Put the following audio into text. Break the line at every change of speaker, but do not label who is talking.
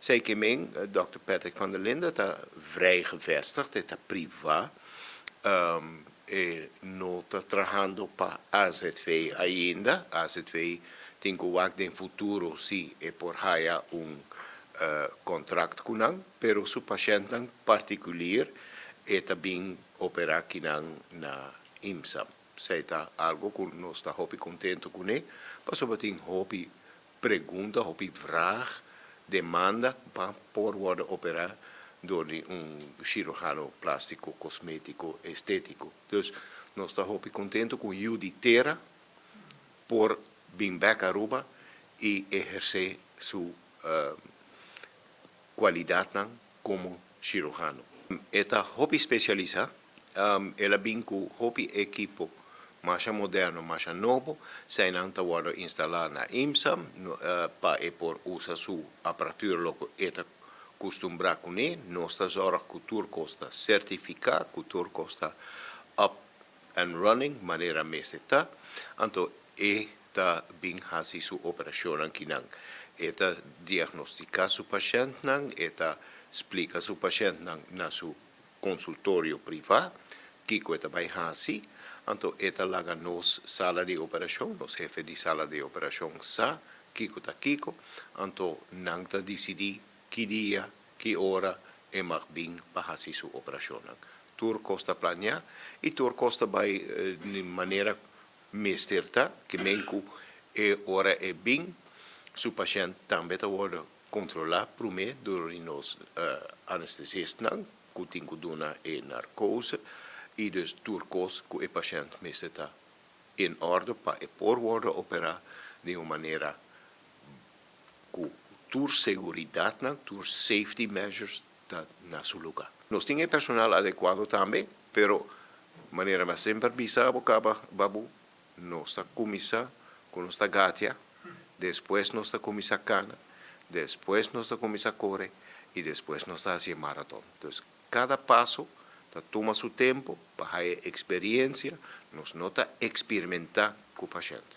Esey kiermen, Dr. Patrick van der Linden ta vrij gevestigd, ta priva, e no ta trahando pa AZV ainda. AZV tin cu wak den futuro si e por haya un contract cu nan, pero su pashentnan particular e ta bin opera akinan na IMSAM. Esey ta algo cu nos ta hopi contento cu ne, pasobra tin hopi pregunta, hopi vraag, demanda pa por wordo opera door di un cirujano plastico, cosmetico, estetico. Dus nos ta hopi contento cu yiu di tera por bin back Aruba y eherce su cualidadnan como cirujano. E ta hopi specialisa, el a bin cu hopi ekipo mas moderno, mas nobo, eseynan ta wordo instala na IMSAM pa e por usa su aparatura loke e ta acostumbra cune. Nos ta zorg cu tur cos ta certifica, cu tur cos ta up and running, manera mester ta. Anto, e ta bin hasi su operacion akinan. E ta diagnostica su pashentnan, e ta splica su pashentnan na su consultorio priva, kico e ta bay hasi, anto e ta laga nos sala di operacion, nos hefe di sala di operacion sa kico ta kico, anto nan ta dicidi ki dia, ki ora e mag bin pa hasi su operacion. Tur cos ta planea y tur cos ta bay di manera mester ta, kiermen cu e ora e bin, su pashent tambe ta wordo controla prome door nos anestesistanan, cu tin cu duna e narcose, y dus tur cos cu e pashent mester ta in orde pa e por wordo opera di un manera cu tur seguridad, tur safety measures ta na su lugar. Nos tin personal adecuado tambe, pero manera mi semper bisa caba, babu, nos ta cuminsa cu nos ta gatia, despues nos ta cuminsa cana, despues nos ta cuminsa core y despues nos ta haci maraton. Entonces, cada paso ta tuma su tempo pa experiencia, nos no ta experimenta cu e pashent.